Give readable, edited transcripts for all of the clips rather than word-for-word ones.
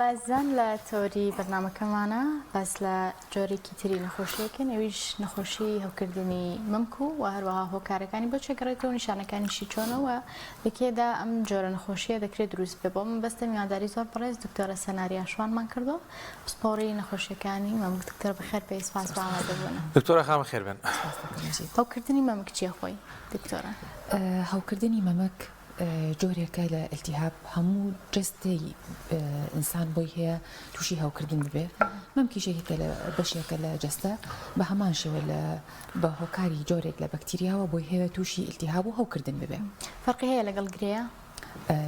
بازدان لە تەوەری بەرنامەکەمانە باس لە جۆرێکی تری نەخۆشیەکەن ئەویش نەخۆشی هەوکردنی مەمک و و هەروەها هۆکارەکانی بۆ چێگەڕێتەوە نیشانەکانیشی چۆنەوە لەکێدا ئەم جۆرە نەخۆشیە دەکرێت دروست بێ بۆ من بەستە میوانداری زۆر بەڕێز دکتۆرە سەناریا شوانمان کردو پسپۆڕی نەخۆشیەکانی مەمک دکتۆر بەخێر بێی سپاس بۆ ئامادەبوونە. دکتۆرە خان بەخێر بێن. هەوکردنی مەمک چیە خۆی دکتۆرە؟ هەوکردنی مەمک جۆرێکە لە ئیلتیهاب هەموو جەستەی ئینسان بۆی هەیە تووشی هەوکردن ببێ مەمکیش یەکێکە لە بەشێکە لە جەستە بە هەمان شێوە لە بە هۆکاری جۆرێک لە بەکتریاوە بۆی هەیە تووشی ئیلتیهاب و هەوکردن ببێ. فەرقی هەیە لەگەڵ گرێیە؟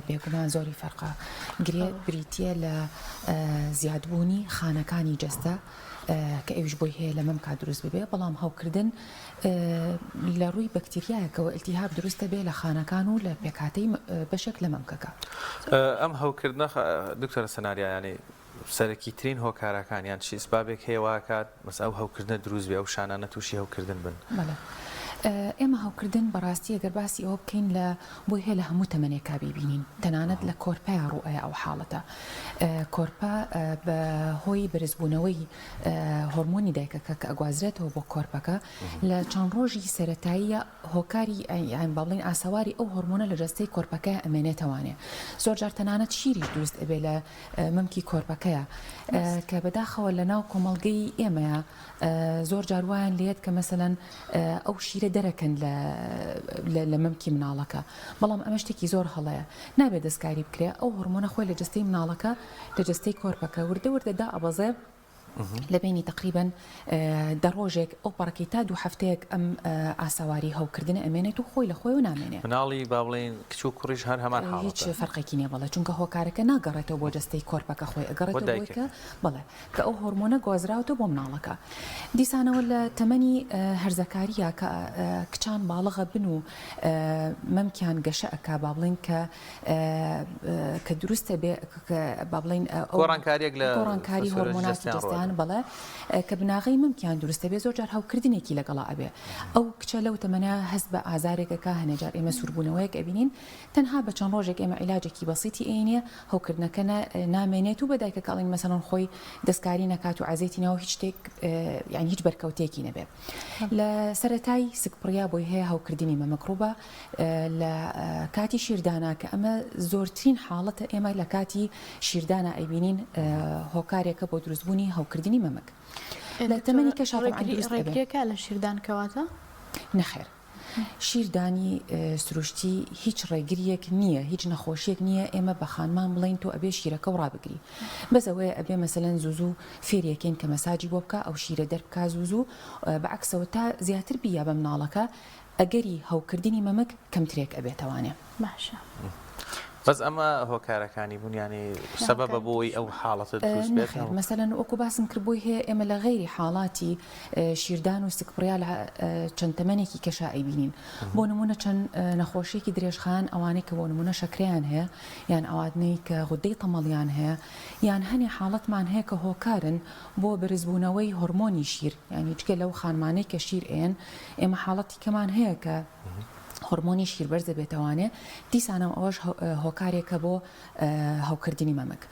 بێگومان زۆری فەرقە. گرێ بریتییە لە زیادبوونی خانەکانی جەستە کە ئەویش بۆی هەیە لە مەمکا دروست ببێ، بەڵام هەوکردن لە ڕووی بەکتریایەکەوە ئیلتیهاب دروست دەبێ لە خانەکان و لە پێکهاتەی بەشێک لە مەمکەکە. ئەم هەوکردنە دکتۆرە سەناریا یانی سەرەکی ترین هۆکارەکان یان چی ئیسبابێک هەیە واکات مەسەلەن ئەو هەوکردنە دروست بێ ئەو شانانە تووشی هەوکردن بن؟ بەڵێ ئێمە هەوکردن بەڕاستی ئەگەر باسی ئەوە بکەین لە بۆی هەیە لە هەموو تەمەنێکا بیبینین تەنانەت لە کۆرپەیا ڕووئەیا ئەو حاڵەتە کۆرپە بە هۆی بەرزبوونەوەی هۆرمۆنی دایکەکە کە ئەگوازرێتەوە بۆ کۆرپەکە لە چەند ڕۆژی سەرەتاییە هۆکاری یان با بڵێین ئاسەواری ئەو هۆرمۆنە لە جەستەی کۆرپەکە ئەمێنێتەوانێ زۆر جار تەنانەت شیریش دروست ئەبێ لە مەمکی کۆرپەکەیە کە بەداخەوە لە ناو کۆمەڵگەی ئێمەیە زۆر جار وایان لێت کە مەسەلەن ئەو شیرە دەرەکەن لە مەمکی مناڵەکە بەڵام ئەمە شتێکی زۆر هەڵەیە نابێت دەستکاری بکرێ ئەو هۆرمۆنە خۆی لە جەستەی مناڵەکە لە جەستەی کۆرپەکە وردە وردە دائەبەزێ لە بینی تقریبا دە ڕۆژێک ئەو پەڕەکەی تا دوو هەفتەیەک ئەم ئاسەواری هەوکردنە ئەمێنێت و خۆی لە خۆیەوە نامێنێ. مناڵی با بڵێین کچ و کوڕیش هەر هەمان حاڵەتە؟ هیچ فەرقێکی نییە بەڵێ چونکە هۆکارەکە ناگەڕێتەوە بۆ جەستەی کۆرپەکە خۆی ئەگەڕێتەوە بۆی کە بەڵێ کە ئەو هۆرمۆنە گوازراوەتەوە بۆ مناڵەکە. دیسانەوە لە تەمەنی هەرزەکارییا کە کچان باڵغە بن و مەمکیان گەشە ئەکا با بڵێین کە کە دروستە بێ با بڵێین گۆڕانکاریەک لە گۆڕانکاری هۆرمۆناتی جەستەیان بەڵێ کە بناغەی مەمکیان دروستە بێ زۆر جار هەوکردنێکی لەگەڵا ئەبێ ئەو کچە لەو تەمەنە هەست بە ئازارێک ئەکا هەنێ جار ئێمە سووربوونەوەیەک ئەبینین تەنها بە چەند ڕۆژێک ئێمە عیلاجێکی بەسیتی ئەینێ هەوکردنەکە نامێنێت و بە دایکەکە ئەڵێین مەسەڵەن خۆی دەستکاری نەکات و عەزێتی ناو هیچ شتێک یانی هیچ بەرکەوتێکی نەبێ لە سەرەتای سکپڕیا بۆی هەیە هەوکردنی مەمک ڕووبا لە کاتی شیردانا کە ئەمە زۆرترین حاڵەتە ئێمە لە کاتی شیردانا ئەیبینین هۆکارێکە بۆ دروستبوونی هەوکردنی مەمک لە تەمەنی کەشا ڕێگریەکە لە شیردان کەواتە؟ نەخێر شیردانی سروشتی هیچ ڕێگریەک نییە هیچ نەخۆشیەک نییە ئێمە بە خانمان بڵین تۆ ئەبێ شیرەکە و ڕابگری بەس ئەوەیە ئەبێ مەسەلەن زوو زوو فێریەکەین کە مەساجی بۆ بکا ئەو شیرە دەربکا زوو زوو بە عەکسەوە تا زیاتر بیا بە مناڵەکە ئەگەری هەوکردنی مەمک کەمترێک ئەبێتەوانێ. باشە. بەس ئەمە هۆکارەکانی بوون یانی سەبەبە بۆی ئەو حاڵەتە دروست بێت؟ نەخێر مەسەلەن وەکو باسم کرد بۆی هەیە ئێمە لە غەیری حاڵاتی شیردان و سکپڕیا لە چەند تەمەنێکی کەشا ئەیبینین بۆ نمونە چەند نەخۆشیەکی درێژخایەن ئەوانەی کە بۆ نمونە شەکرەیان هەیە یان ئەوانەی کە غودەی تەمەڵیان هەیە یان هەنێ حاڵەتمان هەیە کە هۆکارن بۆ بەرزبوونەوەی هۆرمۆنی شیر یانی جگە لەو خانمانەی کە شیر ئەیەن ئێمە حاڵەتی کەمان هەیە کە هۆرمۆنی شیر بەرز دەبێتەوانێ دیسانەوە ئەوەش هۆکارێکە بۆ هەوکردنی مەمک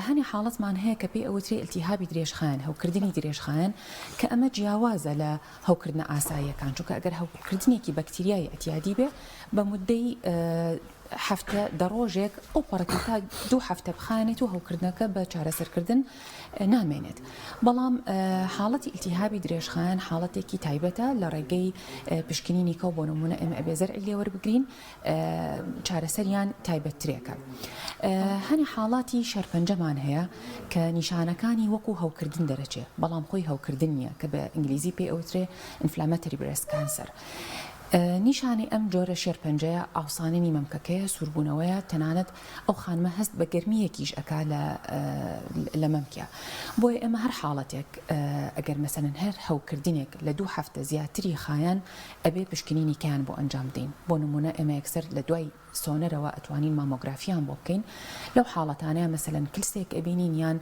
هەنێ حاڵەتمان هەیە کە پێی ئەوترێ ئیلتیهابی درێژخایەن هەوکردنی درێژخایەن کە ئەمە جیاوازە لە هەوکردنە ئاساییەکان چونکە ئەگەر هەوکردنێکی بەکتریای ئەتیادی بێ بە مدەی هەفتە دە ڕۆژێک ئەو پەڕەکەی تا دوو هەفتە بخایەنێت و هەوکردنەکە بە چارەسەرکردن نامێنێت بەڵام حاڵەتی ئیلتیهابی درێژخایەن حاڵەتێکی تایبەتە لە ڕێگەی پشکنینی کەو بۆ نمونە ئێمە ئەبێ زەرعی لێوەربگرین چارەسەریان تایبەتترێکە هەنێ حاڵاتی شێرپەنجەمان هەیە کە نیشانەکانی وەکو هەوکردن دەرەچێ بەڵام خۆی هەوکردن نییە کە بە ئینگلیزی پێی ئەوترێ inflammatory breast cancer نیشانەی ئەم جۆرە شێرپەنجەیە ئاوسانینی مەمکەکەیە، سووربوونەوەیە، تەنانەت ئەو خانمە هەست بە گەرمییەکیش ئەکا لە لە مەمکیا. بۆیە ئێمە هەر حاڵەتێک ئەگەر مەسەلەن هەر هەوکردنێک لە دوو هەفتە زیاتری خایان ئەبێ پشکنینی کەیان بۆ ئەنجام بدەین. بۆ نموونە ئێمە یەکسەر لە دوای. سۆنەرەوە ئەتوانین مامۆگرافیان بۆ بکەین لەو حاڵەتانەیا مەسەلەن کلسێک ئەبینین یان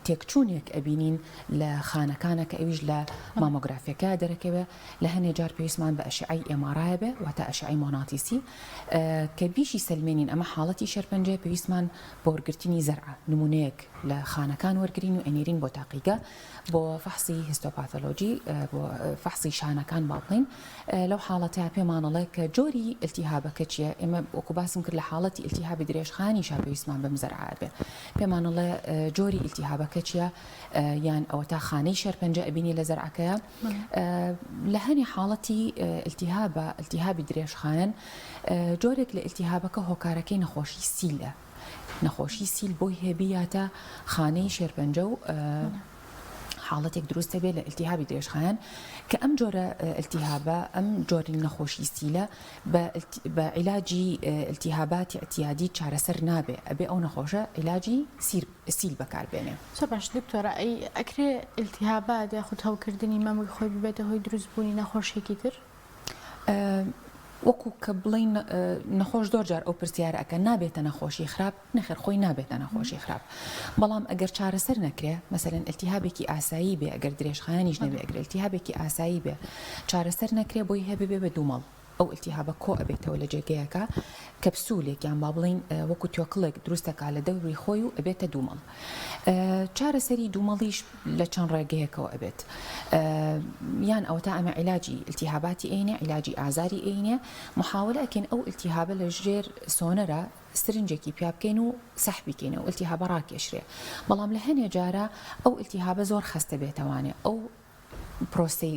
تێکچوونێک ئەبینین لە خانەکانە کە ئەویش لە مامۆگرافیەکە دەرەکەوێ لە هەنێ جار پێویستمان بە ئەشعەی MRI بێ واتە ئەشعەی مۆناتیسی کە بیشی سەلمێنین ئەمە حاڵەتی شێرپەنجەیە پێویستمان بە وەرگرتنی زەرعە نمونەیەک لە خانەکان وەرگرین و ئەنێرین بۆ تاقیگە بۆ فەحسی histopathology بۆ فەحسی شانەکان با بڵێین لەو حاڵەتە پێمان ئەڵێ کە جۆری ئیلتیهابەکە چییە ئێمە وەکو باسم کرد لە حاڵەتی ئیلتیهابی درێژخایەنیشا پێویستمان بەم زەرعە ئەبێ پێمان ئەڵێ جۆری ئیلتیهابەکە چییە یان ئەوەتا خانەی شێرپەنجە ئەبینی لە زەرعەکەیە لە هەنێ حاڵەتی ئیلتیهابە ئیلتیهابی درێژخایەن جۆرێک لە ئیلتیهابەکە هۆکارەکەی نەخۆشی سیلە نەخۆشی سیل بۆی هەیە بیاتە خانەی شێرپەنجە و حاڵەتێک دروست دەبێت لە ئیلتیهابی درێژخایەن کە ئەم جۆرە ئیلتیهابە ئەم جۆری نەخۆشی سیلە بە عیلاجی ئیلتیهاباتی ئیعتیادی چارەسەر نابێ ئەبێ ئەو نەخۆشە عیلاجی سیر سیل بەکار بێنێ. زۆر باش دکتۆرە ئەی ئەکرێ ئیلتیهابات یاخود هەوکردنی مەمک خۆی ببێتە هۆی دروست بوونی نەخۆشیەکی تر؟ وەکو کە بڵێین نەخۆش زۆر جار ئەو پرسیارە ئەکا نابێتە نەخۆشی خراپ؟ نەخێر خۆی نابێتە نەخۆشی خراپ بەڵام ئەگەر چارەسەر نەکرێ مەسەلەن ئیلتیهابێکی ئاسایی بێ ئەگەر درێژخایەنیش نەبێ ئەگەر ئیلتیهابێکی ئاسایی بێ چارەسەر نەکرێ بۆی هەیە ببێ بە دوومەڵ ئەو ئیلتیهابە کۆ ئەبێتەوە لە جێگەیەکا کەپسولێک یان با بڵێین وەکو تۆکڵێک دروست دەکا لە دەوری خۆی و ئەبێتە دوومەڵ. چارەسەری دوومەڵیش لە چەند ڕێگەیەکەوە ئەبێت یان ئەوەتا ئەمە عیلاجی ئیلتیهاباتی ئەینێ عیلاجی ئازاری ئەینێ محاولە ئەکەین ئەو ئیلتیهابە لە ژێر سۆنەرە سرنجێکی پیا بکەین و سەحبی کەین ئەو ئیلتیهابە ڕاکێشرێ بەڵام لە هەنێ جارە ئەو ئیلتیهابە زۆر خەستە بێتەوانێ ئەو پرۆسەی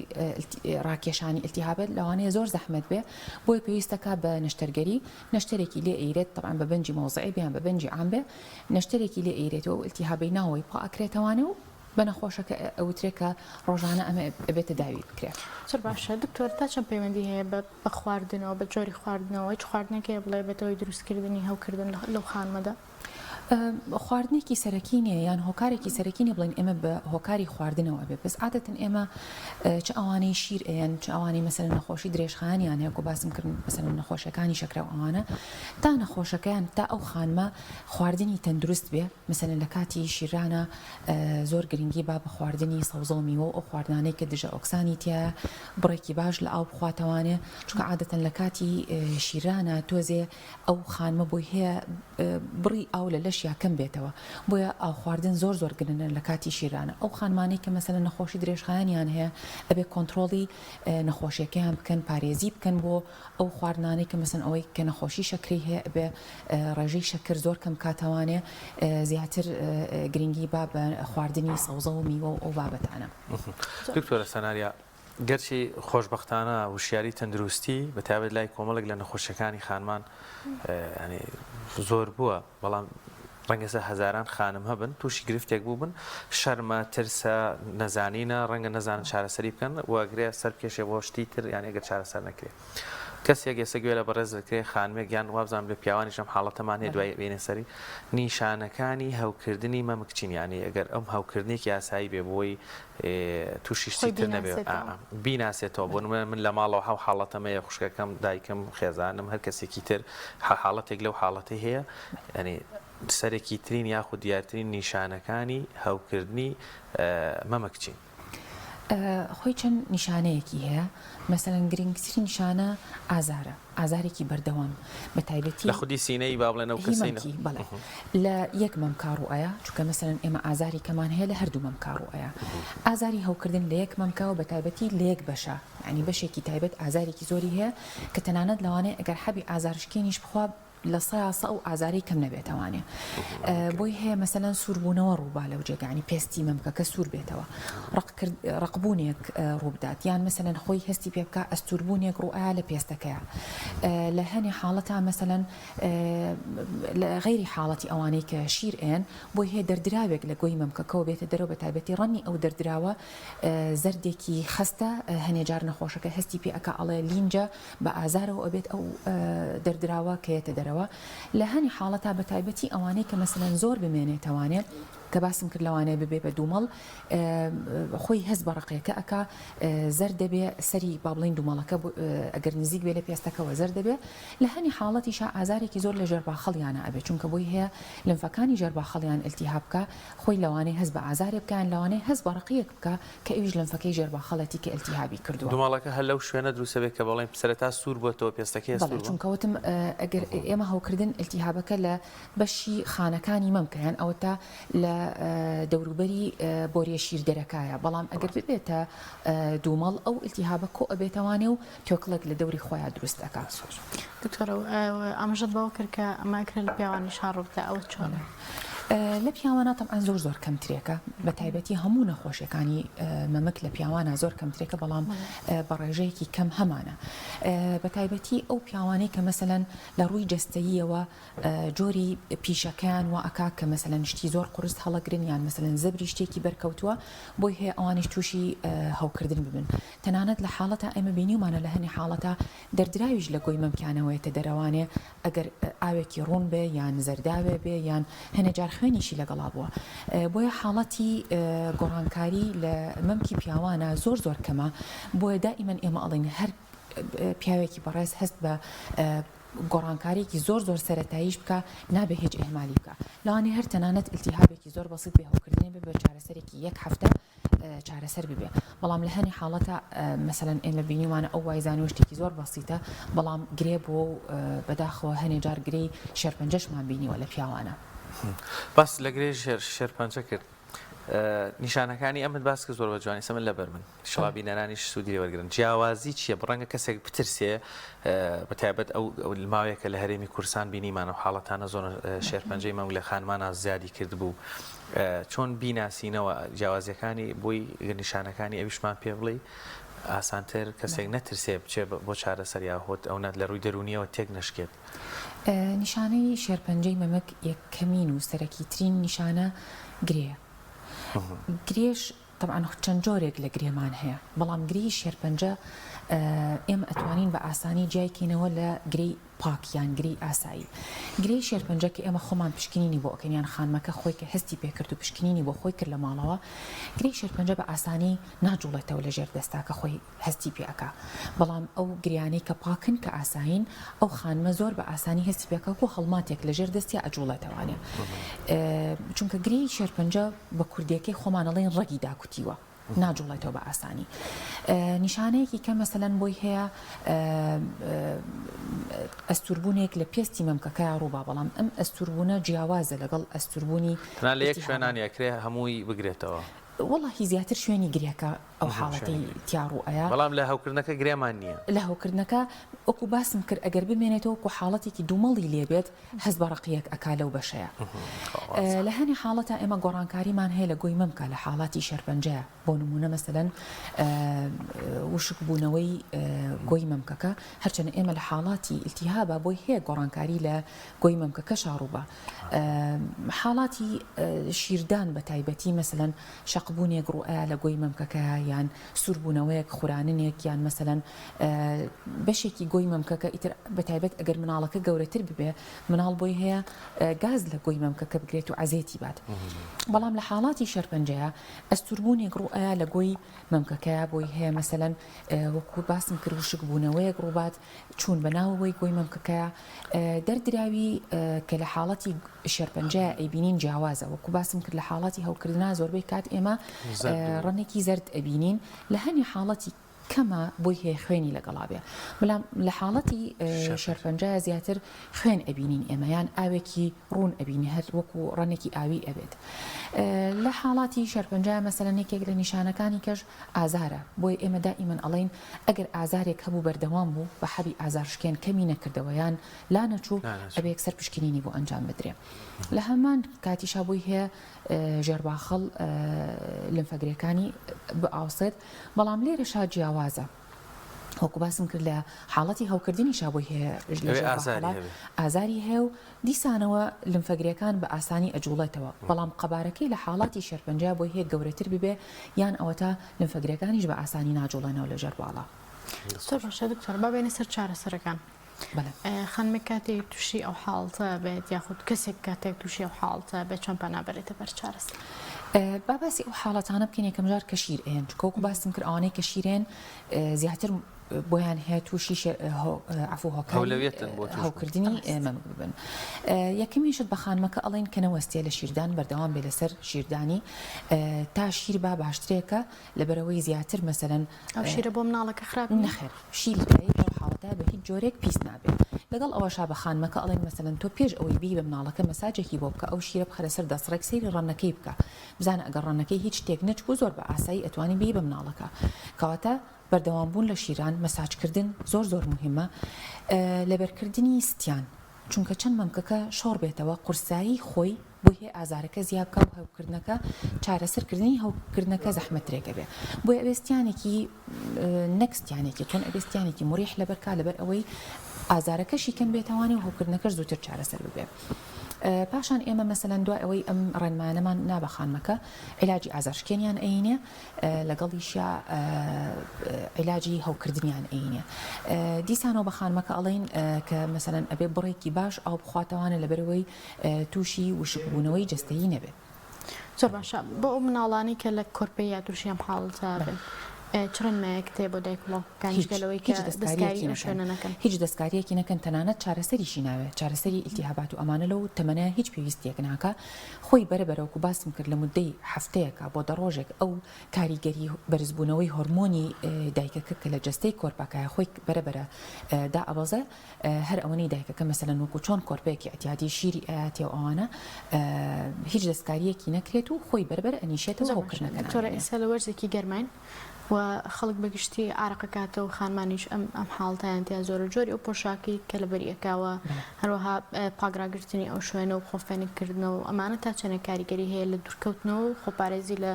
ڕاکێشانی ئیلتیهابەت لەوانەیە زۆر زەحمەت بێ بۆیە پێویستەکا بە نەشتەرگەری نەشتەرێکی لێ ئەیرێت تەبعەن بە بەنجی مەوزعی بێ یان بە بەنجی عام بێ نەشتەرێکی لێ ئەیرێتەوە و ئیلتیهابەی ناوەوەی پا ئەکرێتەوانێ و بە نەخۆشەکە ئەوترێ کە ڕۆژانە ئەمە ئەبێ تەداوی بکرێ. زۆر باشە دکتۆر تا چەند پەیوەندی هەیە بە بە خواردنەوە بە جۆری خواردنەوە هیچ خواردنێک هەیە بڵێ بێتە هۆی دروستکردنی هەوکردن لەو خانمەدا؟ خواردنێکی سەرەکی نییە یان هۆکارێکی سەرەکی نیە بڵێن ئێمە بە هۆکاری خواردنەوە ئەبێ بەس عادەتەن ئێمە چ ئەوانەی شیر ئەیەن چ ئەوانەی مەسەلەن نەخۆشی درێژخایەنیان هەیە کو باسم کرد مەسەلەن نەخۆشیەکانی شەکرە و ئەوانە تا نەخۆشەکەیان تا ئەو خانمە خواردنی تەندروست بێ مەسەلەن لە کاتی شیرانە زۆر گرنگی با بە خواردنی سەوزە و میوە و ئەو خواردنانەی کە دژە ئۆکسانی تیایە بڕێکی باش لە ئاو بخواتەوانێ چونکە عادەتەن لە کاتی شیرانە تۆزێ ئەو خانمە بۆی هەیە بڕی ئاو لە لەشیا کەم بێتەوە بۆیە ئاو خواردن زۆر زۆر گرنگە لە کاتی شیرانە ئەو خانمانەی کە مەسەلەن نەخۆشی درێژخایەنیان هەیە ئەبێ کۆنترۆڵی نەخۆشیەکەیان بکەن پارێزی بکەن بۆ ئەو خواردنانەی کە مەسەن ئەوەی کە نەخۆشی شەکرەی هەیە ئەبێ ڕێژەی شەکر زۆر کەم کاتەوانێ زیاتر گرنگی با بە خواردنی سەوزە و میوە و ئەو بابەتانە. دکتۆرە سەناریا گەرچی خۆشبەختانە وشیاری تەندروستی بە تایبەت لای کۆمەڵێک لە نەخۆشیەکانی خانمان ینی زۆر بووە بەڵام ڕەنگەسە هەزاران خانم هەبن تووشی گرفتێک بووبن شەرمە ترسە نەزانینە ڕەنگە نەزانن چارەسەری بکەن وەگرێ سەر بکێشێ بۆ شتی تر یان ئەگەر چارەسەر نەکرێ کەسێک ئێستا گوێ لە بەڕێز دەکرێ خانمێک یان وابزانم لە پیاوانیش ئەم حاڵەتەمان هەیە دوای بێنە سەری نیشانەکانی هەوکردنی مەمک چین یانی ئەگەر ئەم هەوکردنێکی ئاسایی بێ بۆی تووشی شتی تر نەبێ بیناسێتەوە بۆ نمونە من لە ماڵەوە هەو حاڵەتەم هەیە خوشکەکەم دایکم خێزانم هەر کەسێکی تر حاڵەتێک لەو حاڵەتی هەیە ینی سەرەکی ترین یاخود دیارترین نیشانەکانی هەوکردنی مەمک چین؟ خۆی چەند نیشانەیەکی هەیە مەسەلەن گرنگترین نیشانە ئازارە ئازارێکی بەردەوام بە تایبەتی لە خودی سینەی با بڵێن ئەو کەسەی هی بەڵێ لە یەک مەمکا ڕوئەیا چونکە مەسەلەن ئێمە ئازاری کەمان هەیە لە هەردوو مەمکا ڕوئەیا ئازاری هەوکردن لە یەک مەمکا و بە تایبەتی لە یەک بەشە یانی بەشێکی تایبەت ئازارێکی زۆری هەیە کە تەنانەت لەوانەیە ئەگەر حەبی ئازارشکێنیش بخوا 100% ئەو ئازارەی کەم نەبێتەوانێ بۆی هەیە مەسەلەن سووربوونەوە ڕووبا لەو جێگانی پێستی مەمکەکە سوور بێتەوە ڕقبوونێک ڕووبدات یان مەسەلەن خۆی هەستی پێ بکا ئەستووربوونێک ڕووئا لە پێستەکەیە لە هەنێ حاڵەتا مەسەلەن لە غەیری حاڵەتی ئەوانەی کە شیر ئێن بۆی هەیە دەردراوێک لە گۆی مەمکەکەوە بێتە دەرەوە بە تایبەتی ڕەنگی ئەو دەردراوە زەردێکی خەستە هەنێ جار نەخۆشەکە هەستی پێ ئەکا ئەڵێ لینجە بە ئازارەوە ئەبێت ئەو دەردراوە کە یەتە دەرەوە لە هەنی حاڵەتا بە تایبەتی ئەوانەی کە مەسەلەن زۆر بمێنێتەوانێ. کە باسم کرد لەوانەیە ببێ بە دوومەڵ خۆی هەست بە ڕقیەکە ئەکا زەرد دەبێ سەری با بڵێین دوومەڵەکە ئەگەر نزیک بێ لە پێستەکەوە زەرد دەبێ لە هەنی حاڵەتیشا ئازارێکی زۆر لە ژێر باخەڵیانە ئەبێ چونکە بۆی هەیە لمفەکانی ژێر باخەڵیان ئیلتیهاب بکا خۆی لەوانەیە هەست بە ئازارێ بکا یان لەوانەیە هەست بە ڕقیەک بکا کە ئەویش لمفەکەی ژێر باخەڵێتی کە ئیلتیهابی کردووە. دومەڵەکە هەر لەو شوێنە دروست ئەبێ کە بەڵێن سەرەتا سوور بۆتەوە پێستەکەی بەڵێ سوور بووە؟ چونکە وتم ئەگەر ئێمە هەوکردن ئیلتیهابەکە لە بەشی خانەکانی مەمکە یان ئەوەتا لە دەوروبەری بۆریە شیردەرەکایە بەڵام ئەگەر ببێتە دوومەڵ ئەو ئیلتیهابە کۆ ئەبێتەوانێ و توێکڵێک لە دەوری خۆیا دروست ئەکا. دکتۆر ئاماژەت بەوە کرد کە ئەمە ئەکرێ لە پیاوانیش ها ڕووبدا ئەوە چۆنە؟ لە پیاوانا تەبعەن زۆر زۆر کەمترێکە بە تایبەتی هەموو نەخۆشیەکانی مەمک لە پیاوانا زۆر کەمترێکە بەڵام بە ڕێژەیەکی کەم هەمانە بە تایبەتی ئەو پیاوانەی کە مەسەلەن لە ڕووی جەستەییەوە جۆری پیشەکەیان وا ئەکا کە مەسەلەن شتی زۆر قورس هەڵەگرن یان مەسەلەن زەبری شتێکی بەرکەوتووە بۆی هەیە ئەوانیش تووشی هەوکردن ببن تەنانەت لە حاڵەتا ئێمە بینیومانە لە هەنێ حاڵەتا دەردراویش لە گۆی مەمکیانەوەیەتە دەرەوانێ ئەگەر ئاوێکی ڕوون بێ یان زەرداوێ بێ یان هەنێ جار خوێنیشی لەگەڵا بووە بۆیە حاڵەتی گۆڕانکاری لە مەمکی پیاوانە زۆر زۆر کەمە بۆیە دائیمەن ئێمە ئەڵێین هەر پیاوێکی بەڕێز هەست بە گۆڕانکاریەکی زۆر زۆر سەرەتاییش بکا نابێ هیچ ئیهمالی بکا لەوانەیە هەر تەنانەت ئیلتیهابێکی زۆر بەسیت بێ هەوکردنێ بێ بە چارەسەرێکی یەک هەفتە چارەسەر ببێ بەڵام لە هەنی حاڵەتە مەسەلەن ئێمە بینیوانە ئەو وایزانیوە شتێکی زۆر بەسیتە بەڵام گرێ بووە و بەداخەوە هەنێ جار گرێی شێرپەنجەشمان بینیوە لە پیاوانە. باست لە گرێی شێرپەنجە کرد نیشانەکانی ئەمت باس کرد زۆر بە جوانی سەمن لەبەر من ئیشەڵا بینەرانیش سوودی لێ وەرگرن جیاوازی چییە ڕەنگە کەسێک بترسێ بە تایبەت ئەو ماوەیەکە لە هەرێمی کوردستان بینیمان و حاڵەتانە زۆر شێرپەنجەی مەمک لە خانمانە زیادی کردبوو چۆن بیناسینەوە جیاوازیەکانی بۆی نیشانەکانی ئەویشمان پێ بڵێ ئاسانتر کەسێک نەترسێ بچێ بۆ چارەسەر یا هۆت ئەو نات لە ڕووی دەرونیەوە تێک نەشکێت. نیشانەی شێرپەنجەی مەمک یەکەمین و سەرەکیترین نیشانە گرێیە. گرێش تەبعەن چەند جۆرێک لە گرێمان هەیە، بەڵام گرێی شێرپەنجە ئێمە ئەتوانین بە ئاسانی جیای کەینەوە لە گرێی پاک یان گرێی ئاسایی. گرێی شێرپەنجە کە ئێمە خۆمان پشکنینی بۆ ئەکەین یان خانمەکە خۆی کە هەستی پێکرد و پشکنینی بۆ خۆی کرد لە ماڵەوە، گرێی شێرپەنجە بە ئاسانی ناجوڵێتەوە لە ژێر دەستا کە خۆی هەستی پێ ئەکا بەڵام ئەو گریانەی کە پاکن کە ئاسایین ئەو خانمە زۆر بە ئاسانی هەستی پێ ئەکا وەکو هەڵماتێک لە ژێر دەستیا ئەجوڵێتەوانێ چونکە گرێی شێرپەنجە بە کوردیەکەی خۆمان ئەڵێن ڕەگی داکوتیوە ناجوڵێتەوە بە ئاسانی نیشانەیەکی کە مەسەلەن بۆی هەیە ئەستوربوونێک لە پێستی مەمکەکەیا ڕووبا بەڵام ئەم ئەستوربوونە جیاوازە لەگەڵ ئەستوربوونی تەنها لە یەک شوێنانی ئەکرێ هەمووی بگرێتەوە وەڵاهی زیاتر شوێنی گرێکە ئەو حاڵەتەی تیا ڕوو ئەیا. بەڵام لە هەوکردنەکە گرێمان نییە. لە هەوکردنەکە وەکو باسم کرد ئەگەر بمێنێتەوە وەکو حاڵەتێکی دوومەڵی لێ بێت هەست بە ڕەقییەک ئەکا لەو بەشەیا. لە هەنێ حاڵەتا ئێمە گۆڕانکاریمان هەیە لە گۆی مەمکا لە حاڵاتی شێرپەنجەیا بۆ نموونە مەسەلەن وشک بوونەوەی گۆی مەمکەکە هەرچەنە ئێمە لە حاڵاتی ئیلتیهابا بۆی هەیە گۆڕانکاری لە گۆی مەمکەکەشا ڕووبا حاڵاتی شیردان بە تایبەتی مەسەلەن شەقبوونێک ڕووئەیا لە گۆی مەمکەکەیا یان سووربوونەوەیەک خوراننێک یان مەسەلەن بەشێکی گۆی مەمکەکە ئیتر بە تایبەت ئەگەر مناڵەکە گەورەتر ببێ مناڵ بۆی هەیە گاز لە گۆی مەمکەکە بگرێت و عەزێتی بات بەڵام لە حاڵاتی شێرپەنجەیە ئەستوربوونێک ڕووئەیا لە گۆی مەمکەکەیا بۆی هەیە مەسەلەن وەکو باسم کرد وشکبوونەوەیەک ڕووبات چوون بە ناوەوەی گۆی مەمکەکەیا دەردراوی کە لە حاڵەتی شێرپەنجەیا ئەیبینین جیاوازە وەکو باسم کرد لە حاڵەتی هەوکردنا زۆربەی کات ئێمە ڕەنێکی زەرد ئەبینین لە هەنێ حاڵەتی کەمە بۆی هەیە خوێنی لەگەڵا بێ بەڵام لە حاڵەتی شێرپەنجەیا زیاتر خوێن ئەبینین ئێمە یان ئاوێکی ڕوون ئەبینی هەر وەکو ڕەنێکی ئاوی ئەبێت لە حاڵاتی شێرپەنجە مەسەلەن یەکێک لە نیشانەکانی کەش ئازارە بۆیە ئێمە دائیمەن ئەڵێین ئەگەر ئازارێک هەبوو بەردەوام بوو بە حەبی ئازارشکێن کەمی نەکردەوە یان لانەچوو ئەبێ یەکسەر پشکنینی بۆ ئەنجام بدرێ لە هەمان کاتیشا بۆی هەیە ژێرباخەڵ لمفەگرێکانی بئاوسێت بەڵام لێرەشا جیاوازە وەکو باسم کرد لە حاڵەتی هەوکردنیشا بۆی هەیە لە ژێرباخەڵا ئازاری هەیە و دیسانەوە لمفەگرێکان بە ئاسانی ئەجوڵێتەوە، بەڵام قەبارەکەی لە حاڵاتی شێرپەنجە بۆی هەیە گەورەتر ببێ یان ئەوەتا لمفەگرێکانیش بە ئاسانی ناجوڵێنەوە لە ژێر باڵا. زۆر باشە دکتۆر با بێینە سەر چارەسەرەکان. خانمێک کاتێک تووشی ئەو حاڵتە بێت یاخود کەسێک کاتێک تووشی ئەو حاڵتە بێت چۆن پەنا بەرێتە بەر چارەسەر؟ با باسی ئەو حاڵەتانە بکەین یەکەم جار کە شیر ئەیەن چونکە وەکو باسم کرد ئەوانەی کە شیرێن زیاتر بۆیان هەیە تووشی عفو هۆکاری هەوکردنی مەمک ببن یەکەمین شت بە خانمەکە ئەڵێن کە نەوەستێ لە شیردان بەردەوام بێ لەسەر شیردانی تا شیر با باشترێکە لەبەرەوەی زیاتر مەسەلەن ئەو شیرە بۆ مناڵەکە خراپ نیە؟ نەخێر شیری دایک لەو حاڵەتە بە هیچ جۆرێک پیس نابێت لەگەڵ ئەوەشا بە خانمەکە ئەڵێن مەسەلەن تۆ پێش ئەوەی بێی بە مناڵەکە مەساجێکی بۆ بکە ئەو شیرە بخەرە سەر دەسڕێک سەیری ڕەنەکەی بکە بزانە ئەگەر ڕەنەکەی هیچ تێک نەچبوو زۆر بە ئاسایی ئەتوانی بێی بە مناڵەکە کەواتە بەردەوام بوون لە شیران مەساج کردن زۆر زۆر موهیمە لەبەرکردنی ستیان چونکە چەند مەمکەکە شۆڕ بێتەوە قورسایی خۆی بۆی هەیە ئازارەکە زیا بکا و هەوکردنەکە چارەسەر کردنی هەوکردنەکە زەحمەترێک ئەبێ بۆیە ئەبێ ستیانێکی نەک ستیانێکی توند ئەبێ ستیانێکی مریح لەبەر کا لەبەر ئەوەی ئازارەکەشی کەم بێتەوانێ و هەوکردنەکەش زووتر چارەسەر ببێ پاشان ئێمە مەسەلەن دوای ئەوەی ئەم ڕێنمایانەمان نا بە خانمەکە عیلاجی ئازارشکێنیان ئەینێ لەگەڵیشیا عیلاجی هەوکردنیان ئەینێ دیسانەوە بە خانمەکە ئەڵێین کە مەسەلەن ئەبێ بڕێکی باش ئاو بخواتەوانە لەبەرەوەی تووشی وشکبوونەوەی جەستەیی نەبێت. زۆر باشە بۆ ئەو مناڵانەی کە لە کۆرپەییا تووشی ئەم حاڵەتە بن چ ڕێنمایەکت هەیە بۆ دایک و باوکەکان جگە لەوەی کە دەستکاری ئەو شوێنە نەکەن؟ هیچ دەستکارییەکی نەکەن تەنانەت چارەسەریشی ناوێت چارەسەری ئیلتیهابات و ئەمانە لەو تەمەنە هیچ پێویستیەک ناکا خۆی بەرە بەرە وەکو باسم کرد لە مودەی هەفتەیەکا بۆ دە ڕۆژێک ئەو کاریگەری بەرزبوونەوەی هۆرمۆنی دایکەکە کە لە جەستەی کۆرپەکایە خۆی بەرە بەرە دائەبەزێ هەر ئەوەنەی دایکەکە مەسەلەن وەکو چۆن کۆرپەیەکی ئیعتیادی شیری ئەیاتێ و ئەوانە هیچ دەستکاریەکی نەکرێت و خۆی بەرە بەرە ئەنیشێتەوە زۆر باشە هەوکردنەکە دکتۆرە نامێنێ. ئێستا لە وەرزێکی گەرماین و خەڵک بە گشتی عارەق ئەکاتەوە خانمانیش ئەم ئەم حاڵەتەیان تیا زۆرە جۆری ئەو پۆشاکەی کە لەبەری ئەکاوە هەروەها پاک ڕاگرتنی ئەو شوێنە و خۆ فێنک کردنەوە و ئەمانە تا چەندێک کاریگەری هەیە لە دوورکەوتنەوە و خۆپارێزی لە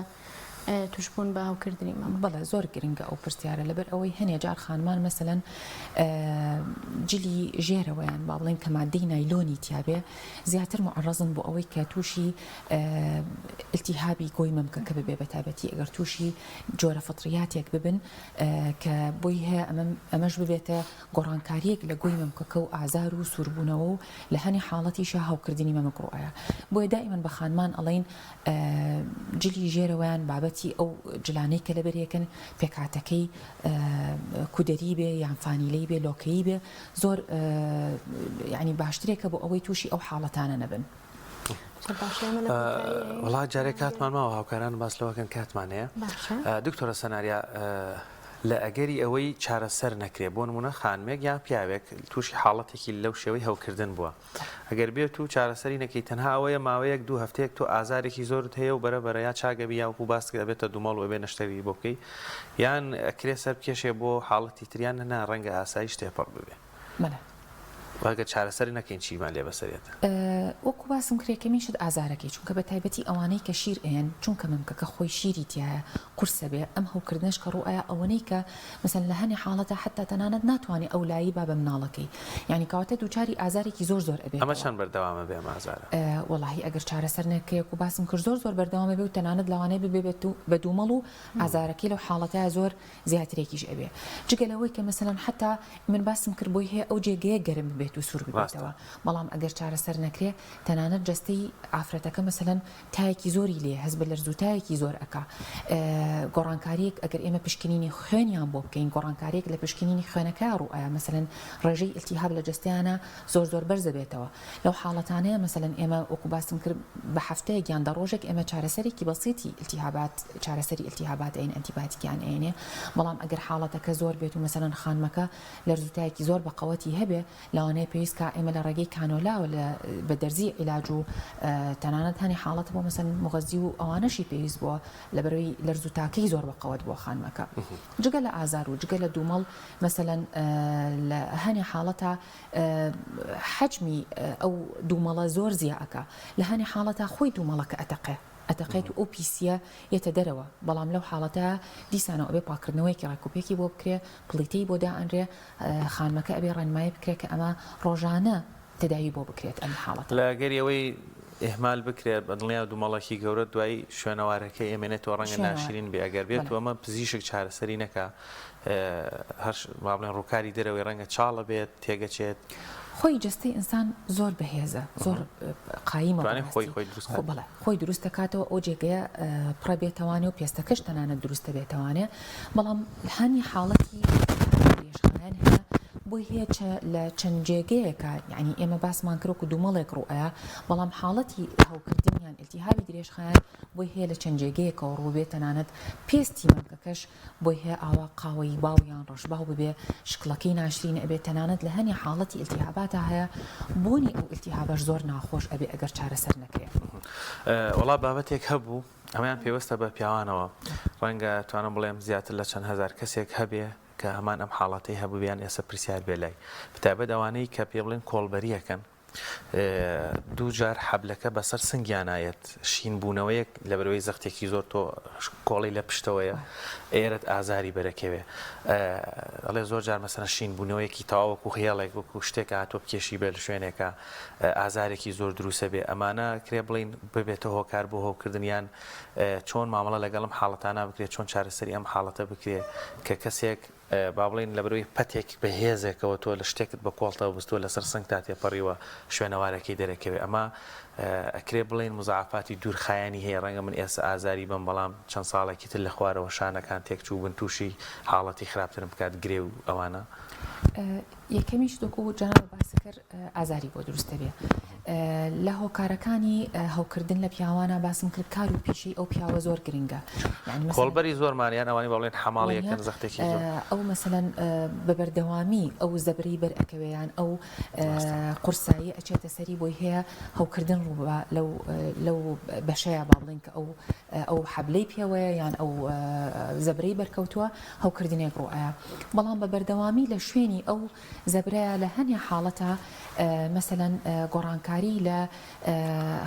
توشبوون بە هەوکردنی مەمک؟ بەڵێ زۆر گرنگە ئەو پرسیارە لەبەر ئەوەی هەنێ جار خانمان مەسەلەن جلی ژێرەوەیان با بڵێین کە مادەی نایلۆنی تیابێ زیاتر معڕەزن بۆ ئەوەی کە تووشی التیهابی گۆی مەمکەکە ببێ بە تایبەتی ئەگەر تووشی جۆرە فطریاتێک ببن کە بۆی هەیە ئەمەش ببێتە گۆڕانکارییەک لە گۆی مەمکەکە و ئازار و سووربوونەوە و لە هەنێ حاڵەتیشا هەوکردنی مەمک ڕووئەیا بۆیە دائیمەن بە خانمان ئەڵێین جلی ژێرەوەیان بابەتی ئەو جلانەی کە لەبەریەکەن پێکهاتەکەی کودەری بێ یان فانیلەی بێ لۆکەیی بێ زۆر یعنی باشترێکە بۆ ئەوەی تووشی ئەو حاڵەتانە نەبن. وڵا جارێک کاتمان ماوە هاوکاران باس لەوەکەن کاتمان هەیە دکتۆرە سەناریا لە ئەگەری ئەوەی چارەسەر نەکرێ بۆ نمونە خانمێک یان پیاوێک تووشی حاڵەتێکی لەو شێوەی هەوکردن بووە ئەگەر بێت و چارەسەری نەکەی تەنها ئەوەیە ماوەیەک دوو هەفتەیەک تۆ ئازارێکی زۆرت هەیە و بەرە بەرە یا چاک ئەبی یا وەکو باست کرد ئەبێتە دومەڵ و ئەبێ نەشتەرگەری بۆ بکەی یان ئەکرێ سەر بکێشێ بۆ حاڵەتی تر یان نا ڕەنگە ئاساییش تێپەڕ ببێ. بەڵێ. وە ئەگەر چارەسەری نەکەین چیمان لێ بەسەر یەت؟ وەکو باسم کرد یەکەمین شت ئازارەکەی چونکە بە تایبەتی ئەوانەی کە شیر ئەیەن چونکە مەمکەکە خۆی شیری تیایە قورسە بێ ئەم هەوکردنەش کە ڕووئەیا ئەوەنەی کە مەسەلەن لە هەنێ حاڵەتا حەتا تەنانەت ناتوانێ ئەو لایی با بە مناڵەکەی یانی کەواتە دووچاری ئازارێکی زۆر زۆر ئەمە ئەبێتەوە. چەند بەردەوام ئەبێ ئەم ئازارە؟ وەڵاهی ئەگەر چارەسەر نەکرێ وەکو باسم کرد زۆر زۆر بەردەوام ئەبێ و تەنانەت لەوانەیە ببێ بە دوومەڵ و ئازارەکەی لەو حاڵەتەیا زۆر زیاترێکیش ئەبێ جگە لەوەی کە مەسەلەن حەتا من باسم کرد بۆی هەیە ئەو جێگەیە گەرم ببێت و سوور ڕاستە. ببێتەوە بەڵام ئەگەر چارەسەر نەکرێ تەنانەت جەستەی ئافرەتەکە مەسەلەن تایەکی زۆری لێیە هەست بە لەرز و تایەکی زۆر ئەکا گۆڕانکاریەک ئەگەر ئێمە پشکنینی خوێنیان بۆ بکەین گۆڕانکاریەک لە پشکنینی خوێنەکە ڕوو ئەیا مەسەلەن ڕێژەی ئیلتیهاب لە جەستەیانا زۆر زۆر بەرز ئەبێتەوە لەو حاڵەتانەیە مەسەلەن ئێمە وەکو باسم کرد بە هەفتەیەک یان دە ڕۆژێک ئێمە چارەسەرێکی بەسیتی ئیلتیهابات چارەسەری ئیلتیهابات ئەین ئەنتیباتیکیان ئەینێ بەڵام ئەگەر حاڵەتەکە زۆر بێت و مەسەلەن خانمەکە لەرز و تایەکی زۆر بە قەوەتی هەبێ لەوانەیە پێویست کا ئێمە لە ڕێگەی کانۆلاوە لە بە دەرزی عیلاج و تەنانەت هەنێ حاڵەت بۆ مەسەن موغەزی و ئەوانەشی پێویست بووە لەبەرەوەی لەرز و تاکەی زۆر بە قەوەت بووە خانمەکە جگە لە ئازار و جگە لە دوومەڵ مەسەلەن لە هەنێ حاڵەتا حەجمی ئەو دوومەڵە زۆر زیا ئەکا لە هەنێ حاڵەتا خۆی دوومەڵەکە ئەتەقێ ئەتەقێت و ئەو پیسیە یەتە دەرەوە بەڵام لەو حاڵەتە دیسانەوە ئەبێ پاکردنەوەیەکی ڕێکوپێکی بۆ بکرێ پڵیتەی بۆ دائەنرێ خانمەکە ئەبێ ڕێنمایی بکرێت کە ئەمە ڕۆژانە تەداوی بۆ بکرێت ئەم حاڵەتە. لە ئەگەری ئەوەی. ئیهمال بکرێت بە دڵنیا دومەڵەکی گەورە دوایی شوێنەوارەکەی ئەمێنێتەوە ڕەنگە ناشرین بێ ئەگەر بێت و ئەمە پزیشک چارەسەری نەکا هەر با بڵێن ڕووکاری دەرەوەی ڕەنگە چاڵە بێت تێگەچێت. خۆی جەستەی ئینسان زۆر بەهێزە زۆر قایمە خۆی خۆی دروست بەڵێ خۆی دروست دەکاتەوە ئەو جێگەیە پڕە بێتەوانێ و پێستەکەش تەنانەت دروستە بێتەوانێ بەڵام هەنی حاڵەتی درێژخایەن هەیە بۆی هەیە لە چەند جێگەیەکە یعنی ئێمە باسمان کرد وەکو دوومەڵێک ڕوئەیە بەڵام حاڵەتی هەوکردن یان ئیلتیهابی درێژخایەن بۆی هەیە لە چەند جێگەیەکەوە ڕووبێ تەنانەت پێستی مەمکەکەش بۆی هەیە ئاوا قاوەیی باو یان ڕەشباو ببێ شکڵەکەی ناشرین ئەبێ تەنانەت لە هەنێ حاڵەتی ئیلتیهاباتا هەیە بۆنی ئەو ئیلتیهابەش زۆر ناخۆش ئەبێ ئەگەر چارەسەر نەکرێ. وەڵا بابەتێک هەبوو ئەمەیان پەیوەستە بە پیاوانەوە ڕەنگە توانم بڵێم زیاتر لە چەند هەزار کەسێک هەبێ کە هەمان ئەم حاڵەتەی هەبوو یان ئێستا پرسیار بێ لای بەتایبەت ئەوانەی کە پێ بڵێن کۆڵبەریەکەن دووجار حەبلەکە بەسەر سنگیانا یەت، شین بوونەوەیەک لەبەرئەوەی زەختێکی زۆر تۆ کۆڵی لە پشتەوەیە ئێرەت ئازاری بەرەکەوێ ئەڵێ زۆر جار مەسەلەن شین بوونەوەیەکی تەواو وەکو هێڵێک وەکو شتێک هاتووە بکێشی بێ لە شوێنێکە ئازارێکی زۆر دروسە بێ ئەمانە کرێ بڵین ببێتە هۆکار بۆ هەوکردن یان چۆن مامەڵە لەگەڵم حاڵەتانە بکرێت چۆن چارەسەری ئەم حاڵەتە بکرێ کە کەسێک با بڵێین لەبەرئەوەی پەتێک بەهێزێکەوە تۆ لە شتێکت بە کۆڵتەوە بەستووە لەسەر سنگتا تێپەڕیوە شوێنەوارەکەی دەرەکەوێ ئەمە ئەکرێ بڵێین مزاعەفاتی دوورخایەنی هەیە ڕەنگە من ئێستا ئازاری بم بەڵام چەند ساڵێکی تر لە خوارەوە شانەکان تێکچووبن تووشی حاڵەتی خراپترم بکات گرێ و ئەوانە. یەکەمیش وەکو جەنابت باست کرد ئازاری بۆ دروست دەبێ لە هۆکارەکانی هەوکردن لە پیاوانە باسم کرد کار و پیشەی ئەو پیاوە زۆر گرنگە یعنی کۆڵبەری زۆرمان یان ئەوانی بەڵێن حەماڵیەکەن زەختێکی زۆر ئەو مەسەلەن بە بەردەوامی ئەو زەبری بەر ئەکەوێیان ئەو قورسایی ئەچێتە سەری بۆی هەیە هەوکردن ڕووبا لەو لەو بەشەیە با بڵێن کە ئەو ئەو حەبلەی پێوەیە یان ئەو زەبرەی بەرکەوتووە هەوکردنێک ڕووئەیا بەڵام بە بەردەوامی لە شوێنی ئەو زەبرەیە لە هەنێ حاڵەتا مەسەلەن گۆڕانکاری لە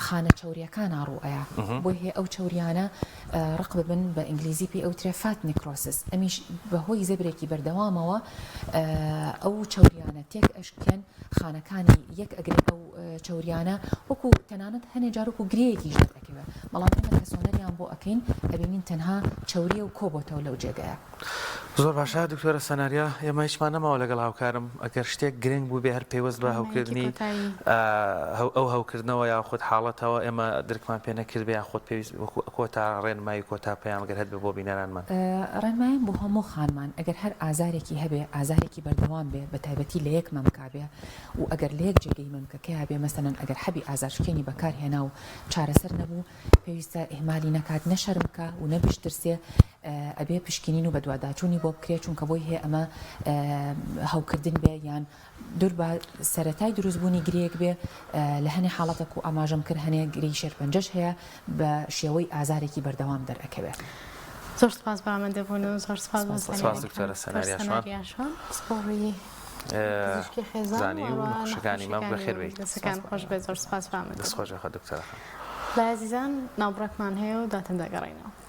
خانە چەوریەکانا ڕووئەیا بۆی هەیە ئەو چەوریانە ڕق ببن بە ئینگلیزی پێی ئەوترێ fat necrosis ئەمیش بەهۆی زەبرێکی بەردەوامەوە ئەو چەوریانە تێک ئەشکێن خانەکانی یەک ئەگرن ئەو چەوریانە وەکو تەنانەت هەنێ جار وەکو گرێیەکیش دەرئەکەوێ بەڵام ئێمە کە سۆنەریان بۆ ئەکەین ئەبینین تەنها چەوریە و کۆبۆتەوە لەو جێگەیە. زۆر باشە دکتۆرە سەناریا ئێمە هیچمان نەماوە لەگەڵ هاوکارم ئەگەر شتێک گرنگ بوو بێ هەر پەیوەست بە هەوکردنی ئەو هەوکردنەوە یاخود حاڵەتەوە ئێمە درکمان پێ نەکردبێ یاخود پێویست وەکو کۆتا ڕێنمایی کۆتا پەیام گەر هەبێ بۆ بینەرانمان. ڕێنمایم بۆ هەموو خانمان ئەگەر هەر ئازارێکی هەبێ ئازارێکی بەردەوام بێ بە تایبەتی لە یەک مەمکا بێ و ئەگەر لە یەک جێگەی مەمکەکەیا بێ مەسەلەن ئەگەر حەبی ئازارشکێنی بەکار هێنا و چارەسەر نەبوو پێویستە ئیهمالی نەکات نە شەرم بکا و نە بشترسێ ئەبێ پشکنین و بەدواداچوونی بۆ بکرێ چونکە بۆی هەیە ئەمە هەوکردن بێ یان دوور بە سەرەتای دروستبوونی گرێیەک بێ لە هەنێ حاڵەتەک و ئاماژەم کرد هەنێ گرێی شێرپەنجەش هەیە بە شێوەی ئازارێکی بەردەوام دەرئەکەوێ. زۆر سپاس بۆ ئامادەبوون و زۆر سپاس بۆ سپاس دکتۆرە سەناریا شوان پسپۆڕی پزیشکی خێزان زانی و نەخۆشەکانی مەم بەخێر بێیت. دەستەکان خۆش بێت زۆر سپاس بۆ ئامادەبوون. دەست خۆش بێت دکتۆرە خان. بەڵێ ئازیزان ناوبڕێکمان هەیە و دواتر دەگەڕێینەوە.